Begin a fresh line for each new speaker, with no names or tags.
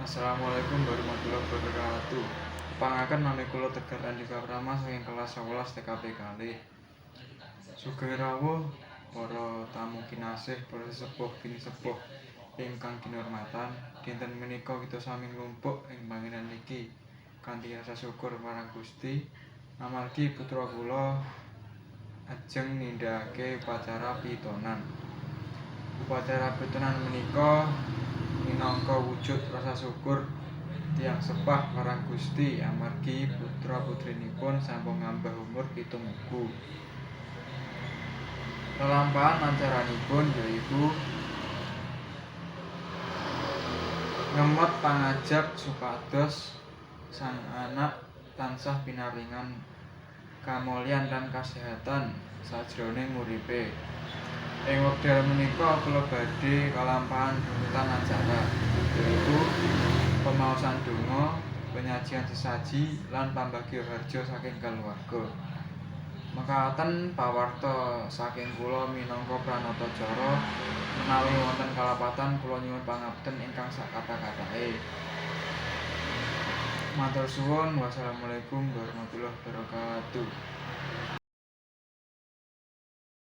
Assalamualaikum warahmatullahi wabarakatuh. Tepangaken nami kula Tegar Andika Prama saking kelas 11 TKP kalih. Sugeng rawuh para tamu kinasih, para sesepuh pinisepuh ingkang kinurmatan. Dinten menika kita sami nglumpuk ing panggenan niki kanthi rasa syukur marang Gusti amargi putra kula ajeng nindakake upacara pitonan. Upacara pitonan menika minangka wujud rasa syukur tiyang sepah marang Gusti amargi putra putrinipun sampun ngambah umur 7 wuku. Lelampahan acaranipun yaiku ngemot pangajap supados sang anak tansah pinaringan kamulyan lan kasehatan sajroning uripe. Ing wekdal menika kula badhe kalampahan runtutan acara, yaiku pemaosan donga, penyajian sesaji, lan pambagya harja saking keluarga. Mekaten pawarta saking kula minangka pranatacara, menawi wonten kalepatan kula nyuwun pangapunten ingkang sakathah-kathahe. Matur suwun, wassalamualaikum warahmatullahi wabarakatuh.